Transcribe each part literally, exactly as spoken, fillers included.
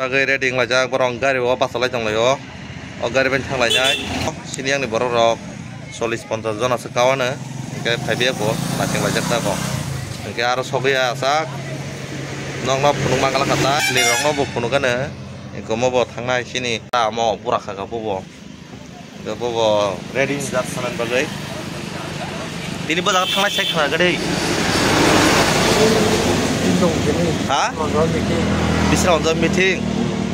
Bagwi ready wnglaijak, borok gari o bachalai tonglaio. O gari bai thanglainai. Sini yang ni borok rok chollish ponchash jona se kawano. Hingke phaibai bo nachenglaijak tabok. Hingke aro sogwi achak. Nokno phunuk mangala kha ta, lirokno bo phunuk ano. Hingke omo bo thangnai sini. Tamo bura kha kha bo bo. Hingke bobo ready wngjaak sanani bagwi. Tini bo jaga thangnai sai khna gade. Ha? Bisra onjo meeting.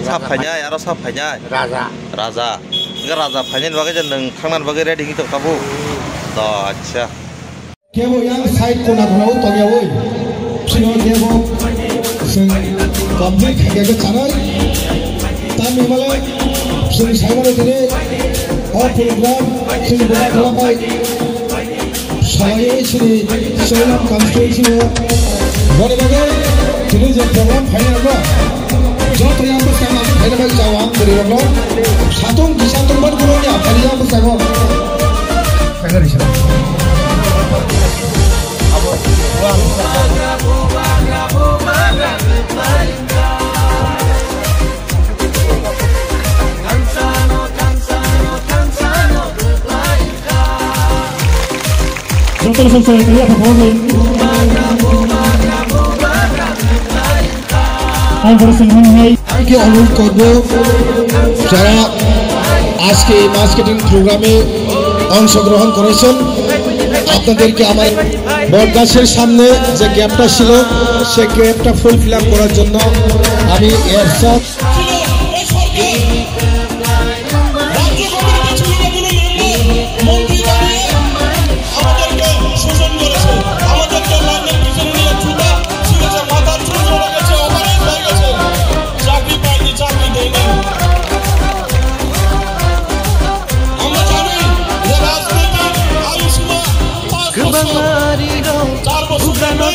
Sa phainai, aro sa phainai. Raja. Raja. Hingke raja phainani bagwi je nwng thangnani bagwi ready wngwi tong tabuk. To, acha. Kebo yang side kona kona o tongya oi. Sino kebo sing complete khaikhe chanai. Tamni male sing saimano tini o program sing bora khala pai. Salai sini Soilam constituency o. Boni bagwi tini je program final no. Joto yang bwskango ang phaina bai chao ang bwrwi rokno. Satung kisa tongmani borokni aphani yang bwskango. Phaina risa. Joto song song ya apa kau ni? Ang baru sing hai. তাকে অনুরোধ করব, যারা আজকে এই মাছ কাটিং প্রোগ্রামে অংশগ্রহণ করেছেন, আপনাদেরকে আমার বটগাছের সামনে যে গ্যাপটা ছিল, সেই গ্যাপটা ফুলফিল আপ করার জন্য আমি এরশাদ মন্ত্রী দাঁড়িয়ে আমাদেরকে শোষণ করেছে, আমাদেরকে লাইনের পিছনে নিয়ে জুতা ছিঁড়েছে, মাথার চুল পড়ে গেছে, অপারেশন হয়ে গেছে, চাকরি পায়নি, চাকরি দেয়নি। আমরা জানি যে রাজনৈতিক আয়ুষ্মান পাঁচ বছর, চার বছর থাকবেন,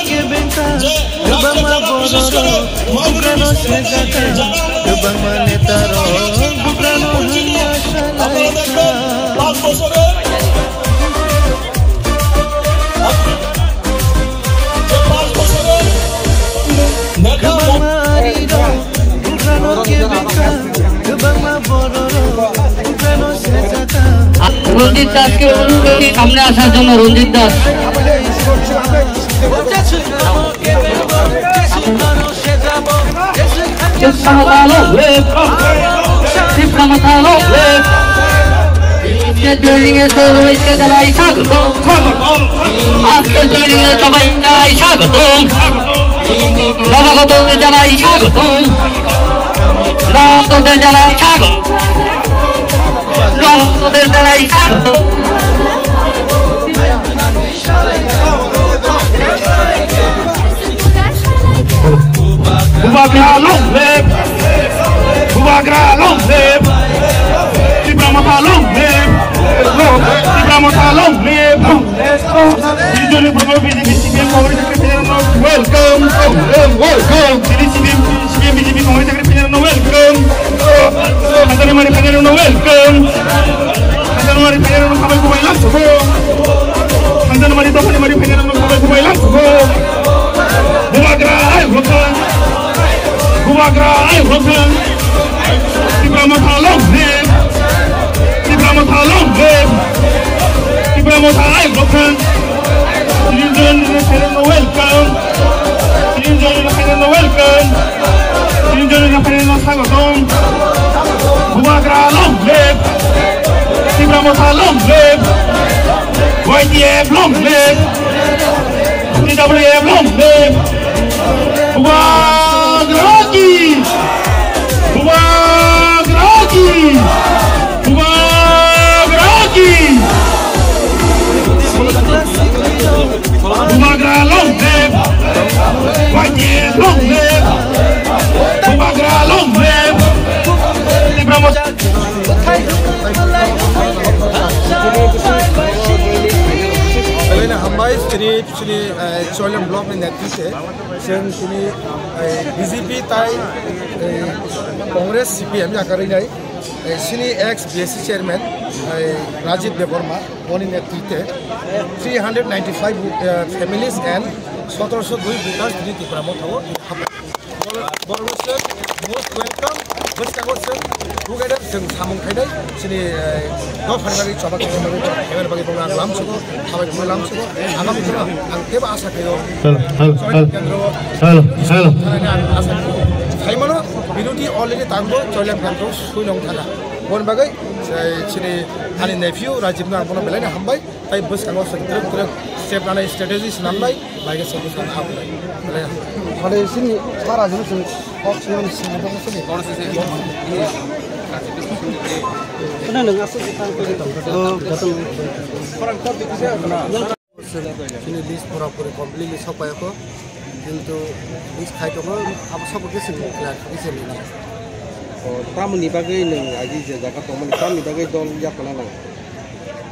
যে রাজ্যে যারা বিশেষ করে মাইনরিটি সেক্টরে যারা আপনারা দেখবেন পাঁচ বছরের যে পাঁচ বছরের নেতা রঞ্জিত দাসকে অনুরোধ করছি সামনে আসার জন্য, রঞ্জিত Das. Tipra Motha long live! Tipra Motha long live! আজকে joining এ সবাইকে জানাই স্বাগতম। আজকে joining এ সবাইকে জানাই স্বাগতম। নবাগতদের জানাই স্বাগতম। নবাগতদের জানাই স্বাগতম। নবাগতদের জানাই স্বাগতম। Bubagra long live! Bubagra long live! Tipra Motha long live! Tipra Motha long live! Tini joni promo B J P C P M Congress Secretary General welcome! Welcome! Tini C P M, C P M B J P Congress Secretary General welcome! Hazarmari General welcome! Hazarmari General sabai kubai lang subo! Hazarmari Dophani Mari General sabai kubai lang subo! Bubagra ai rokha! Bubagra ai rokha! Tipra Motha long live! Tipra Motha long live! Tipra Motha ai rokha! Tini joni General welcome! Tini joni General welcome! Tini joni General swagotom! Bubagra long live! Tipra Motha long live! Y T F long live! T W F long live! Bubagra ki! Bubagra ki! Bubagra ki! Bubagra long live! Y T F long live! Bubagra long live! Tipra Motha Oino hambai tini chini, eh, Choilem block ni netritwe chwng tini, eh, B J P tai, eh, Congress C P M yakarwi nai, eh, chini ex B S C chairman, eh, Rajiv Debbarma, boni netritwe three hundred ninety-five, eh, families and সতেরোশো দুই voters tini Tipra Motha o hapai. Bor-, borok most welcome. Bwskango chwng bugaidar chwng samung khainai chini, eh, no phaimani choba khainai bagwi, khaimani bagwi bono ang lamsugo, hambai khe lamsugo, agami dino ang teibo asa khaio. Hello, hello, hello. Hello, hello. Thanani ang asa khaio. Khaimano binoti already tangbo Choilam Kendro sui nong thana. Bon bagwi, eh, chini ani nephew Rajibno ang bono belaino hambai. Tai bwskango chwng twrwk twrwk step nanai, strategy swnamnai, bai khe chwng bwskango habnai. Bele. Hade sini para jini chwng kok sini sini sini. Kono se se. Kono nang asuk utang ko. Oh, datang. Chwng chini list pura puri completely sokpaiya ko. Kintu list khai tongo, abo sokpaiya chwng clear khe chwng nai. Oh, tamoni bagwi nwng agi je jaga tongmani, tamoni bagwi dol yakona nang?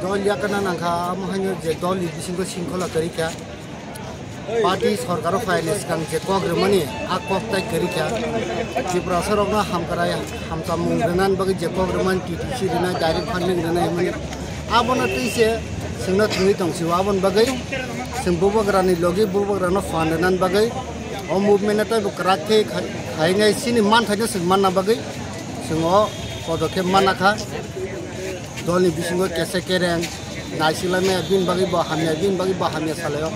Dol yakana nangkha, amo haino je dolni bisingo singkhola kwrwi kha. Party sorkaro phaini swkang je kok rwmani, a kok tai kwrwi kha. Tiprasarokno hamkrai hamchamung rwnani bagwi je kok rwmani, T T C rwnai, direct funding rwnai hwnmani. Abono twi se chwngno thwngwi tong sio, aboni bagwi chwng bubagrani logi bubagrano phan rwnani bagwi o movement-no teibo kwrak khe khai-, khainai chini manthaino chwng manna bagwi chwng o podokhe manna kha. Dolni bisingo kesa kereng, naisiklamaya bini bagwi bo hamya, bini bagwi bo hamya salaio.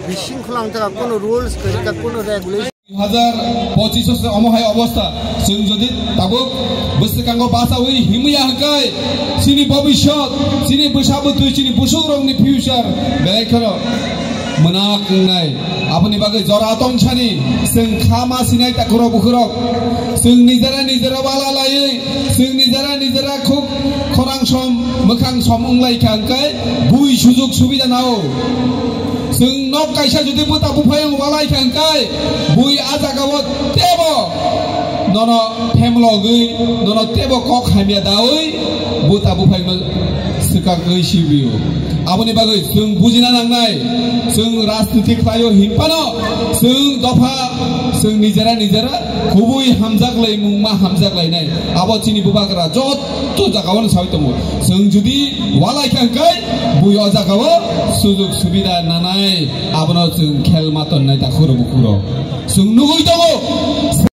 Bising khwlang thaka kuno rules kwrwi kha, kuno regulation. Dui hazar pochish se omo hai obostha, chwng jodi tabuk bwskango bachaui himya hwnkhe, chini bobishyot, chini bwsa bwtwi, chini busukrokni future belai kheno mwnak wngnai. Aboni bagwi jora tongsani chwng kha ma sinai takhurok bukhurok. Chwng nijera nijera bala laiwi, chwng nijera nijera khuk khorang som, mwkhang som wnglaikha hwnkhe bui sujuk subida nao. Chwng nok kaisa jodi bwta buphai wng walai kha hwnkhe bui a jagao tebo nono phemlogwi, nono tebo kok hamya daui bwta buphai swkagwi sibio. Aboni bagwi chwng bujina nangnai, chwng rajniti khlaio hinphano chwng dopha, chwng nijera nijera kubui hamjak lai mungma hamjak lainai. Abo chini bubagra jotto jagao saui tongo. Chwng jodi walai kha hwnkhe bui o jagao sujuk subida nanai, abono chwng khel ma tonnai takhuro bukhuro. Chwng nugui tongo.